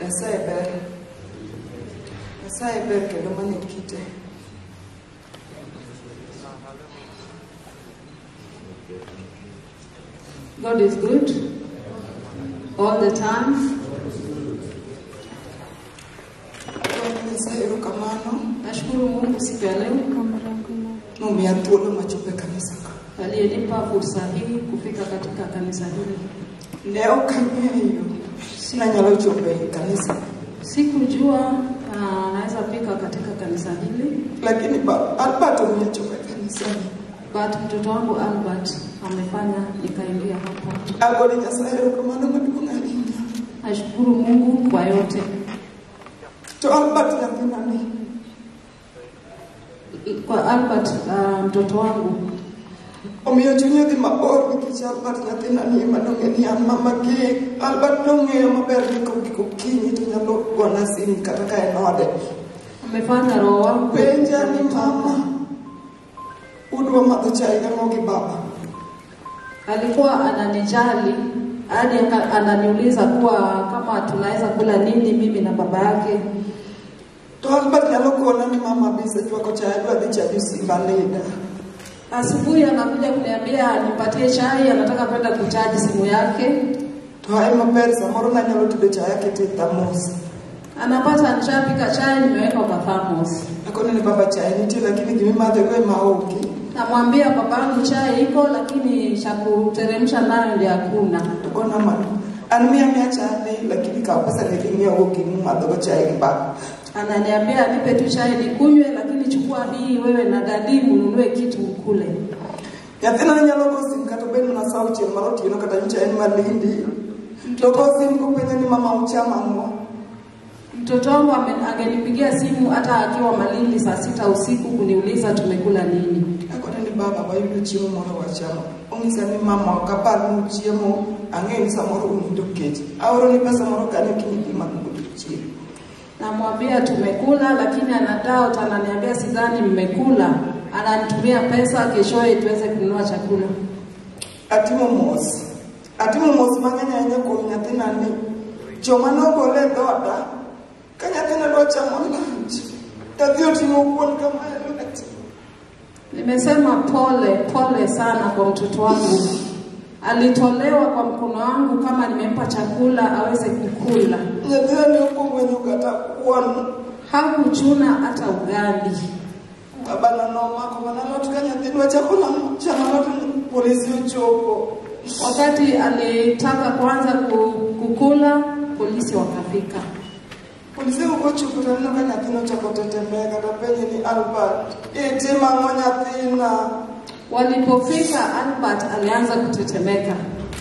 Nyasaye ber. Nyasaye ber kendo mano e kite. God is good all the time. Nyasaye erokamano. Nashukuru Mungu siku ya leo nomiya thuolo machopo e kanisa ka. Aliyenipa fursa hii kufika katika kanisa hili. Ne ok ang'eyo nanyalo chopo e kanisa. Sikujua naweza fika katika kanisa hili. Lakini Albert omiya chopo e kanisa. But mtoto wangu Albert amefanya nikaingia hapa. Agone Nyasaye erokamano maduong' ahinya. Nashukuru Mungu kwa yote. To Albert nyathina ni kwa Albert mtoto wangu omiyo chunye odhi mabor nikech Albert nyathina ni ema nong'e ni an mamagi. Albert nong'eyo maber ni kogik okinyi to nyalo gona simu kata ka en ode. Amefanya roho wangu penja ni mama udwa madho chai gang'o gi baba. Alikuwa ananijali hadi ananiuliza kuwa kama tunaweza kula nini mimi na baba yake. To Albert nyalo kona ni mama bisechwako chai adwa dhi chajo simba leda. Asubuhi anakuja kuniambia nipatie chai, anataka kwenda kuchaji simu yake. To hae maber samoro nanyalo tedo chai akete e thamos. Anapata nishapika chai nimeweka kwa thamos. Akone ni baba chai nitie lakini gimimadhego ema onge. Namwambia babangu chai iko lakini cha kuteremsha nayo ndio hakuna. Tokona mano. An miya miya chai lakini kaw pesa ni dhi ng'iew gimimadhogo chai gi baba. Ananiambia nipe tu chai nikunywe lakini chukua hii wewe na dadi mnunue kitu mkule. Nyathina ne nyalo go sim kata obed mana sa auchiel mar otieno kata nyocha en Malindi. To go sim kopenjo ni mama uchamo ang'o. Mtoto wangu angenipigia simu hata akiwa Malindi saa 6 usiku kuniuliza tumekula nini. Akone ni baba wayudo chiemo moro wachamo. Onyisa ni mama ok apar ni uchiemo, ang'eyo ni samoro unindo kech. Aoroni pesa moro kanyo kiny idhi madh godo chiemo. Namwambia tumekula lakini ana doubt, ananiambia sidhani mmekula. Ananitumia pesa keshoye tuweze kununua chakula. Atimo mos. Atimo mos mang'eny ahinya kuom nyathina ni joma nogole e dhoda ka nyathina dwa chamo lunch tadhi oting'o kuon kama e lwete. Nimesema pole pole sana kwa mtoto wangu. Alitolewa kwa mkono wangu kama nimempa chakula aweze kukula. Nyathina ne ok ogwenyo kata kuon. Hakuchuna hata ugali. Babana nomako mana alot ka nyathi dwa chako chamo alot polisi ochopo. Wakati alitaka kuanza kukula, polisi wakafika. Polisi kochopo to aneno ka nyathina ochako tetemeka to apenje ni Albert, itimo ang'o nyathina? Walipofika Albert alianza kutetemeka.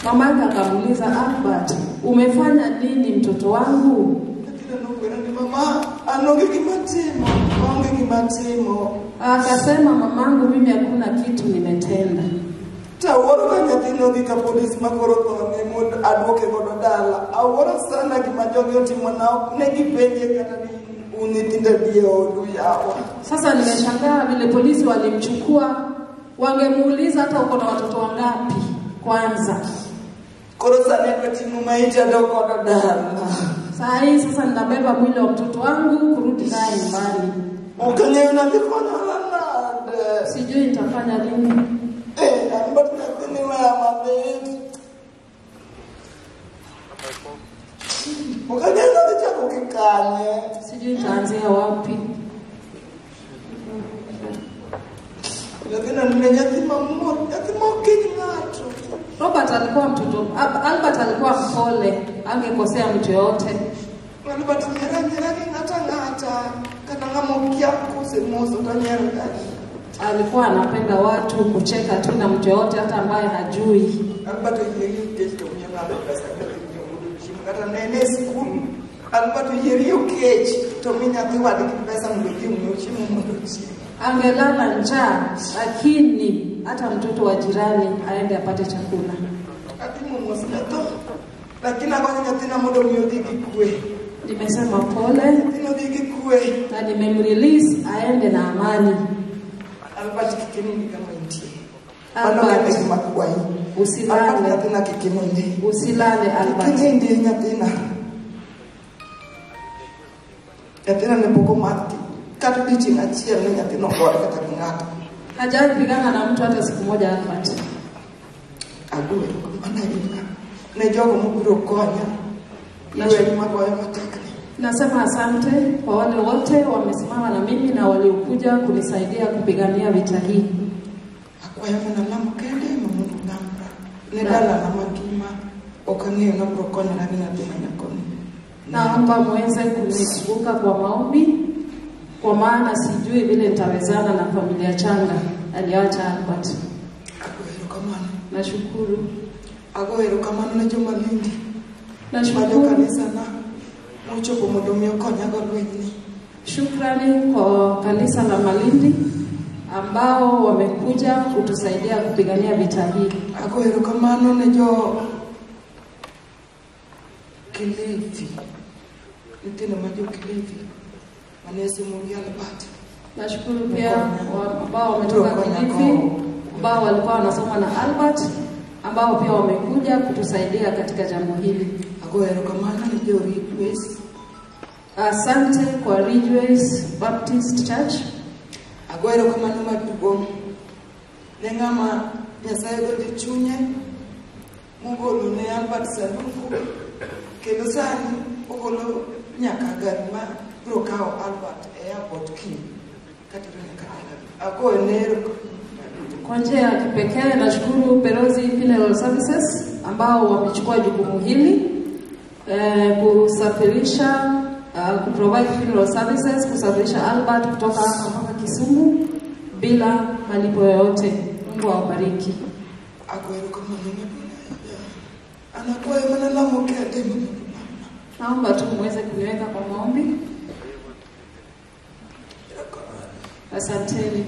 Mamake akamuuliza Albert, umefanya nini mtoto wangu? Nyathina nokwera ni mama, an onge gima timo, onge gima timo. Akasema mamangu mimi hakuna kitu nimetenda. Tawuoro ka nyathina odhi ka polis makoro thone mondo aduoke godo dala. Awuoro sana gima jogi otimona, ok ne gipenje kata ni un nyithindo adi e odu yawa. Sasa nimeshangaa vile polisi walimchukua, wangemuuliza hata uko na watoto wangapi kwanza. Koro sani adwa ting'o maiti adok godo dala. Saa hii sasa ninabeba mwili wa mtoto wangu kurudi naye nyumbani. Ok ang'eyo ni adhi konyora nade. Sijui nitafanya nini. Albert nyathini weya malit. Ok ang'eyo ni adhi chako gi kanye. Sijui nitaanzia wapi. Nyathina ne nyathi mamuol, nyathi ma ok hiny ng'ato. Robert alikuwa mtoto, Albert alikuwa mpole, angekosea mtu yoyote. Albert nyiero anyiera gi ng'ato ang'ata, kata ng'ama okia kosemoso to onyiero kadi. Alikuwa anapenda watu, kucheka tu na mtu yoyote hata ambaye hajui. Albert oyie gi kech to miyo ng'ato pesa kata nyiewo godo chiemo kata ne en e skul. Albert oyieri kech to mi nyathi wadgi pesa mondo odhi ong'iew chiemo mondo ochiem. Angelala njaa lakini hata mtoto wa jirani aende apate chakula. Atimo mos ne tho, lakini agonyo nyathina mondo mi odhi gi kwe. Nimesema pole. Nyathina odhi gi kwe. Na nimemrelease aende na amani. Albert kik inindi kama intie. Mano kende gima akwayi. Usilale. Albert nyathina kik inindi. Usilale Albert. Kik inindi nyathina. Nyathina ne pok omak kata odiochieng' achiel ne nyathino ogore kata gi ng'ato. Hajawahi pigana na mtu hata siku moja Albert. Ago erokamano ahinya ne jogo mobiro konya lweny magoyo matekni. Nasema asante kwa wale wote wamesimama na mimi na waliokuja kunisaidia kupigania vita hii. Akwayo mana lamo kende ema mondo ulamra ne dalana mangima ok ang'eyo nabiro konyora gi nyathi ma nyakoni. Naomba muweze kunikumbuka kwa maombi, kwa maana sijui vile nitawezana na familia changa aliyoacha Albert. Ago erokamano. Nashukuru. Ago erokamano ne joma Lindi. Nashukuru. Majo kanisana mochopo mondo mi okonyago lwenyni. Shukrani kwa kanisa la Malindi ambao wamekuja kutusaidia kupigania vita hii. Ago erokamano ne jo Kilifi, nyithindo ma jo Kilifi mane somo gi Albert. Nashukuru pia ambao wametoka Kilifi, ambao walikuwa wanasoma na Albert, ambao pia wamekuja kutusaidia katika jambo hili. Ago erokamano ne jo Ridgeways. Asante kwa Ridgeways Baptist Church. Ago erokamano maduong' ne ng'ama Nyasaye odonjo e chunye mogolo ne Albert sanduku kendo sani ogolo nyaka gari ma biro kawo Albert e airport kiny katero nyaka Nairobi. Agoyo ne erokamano. Kwa njia ya kipekee nashukuru Perozi Funeral Services ambao wamechukua jukumu hili kusafirisha kuprovide funeral services, kusafirisha Albert kutoka hapa mpaka Kisumu bila malipo yoyote. Mungu awabariki. Ago erokamano maduong' ahinya. An akwayo mana lamo kende ema mondo ulamna. Naomba tu muweze kuniweka kwa maombi. Erokamano. Asanteni.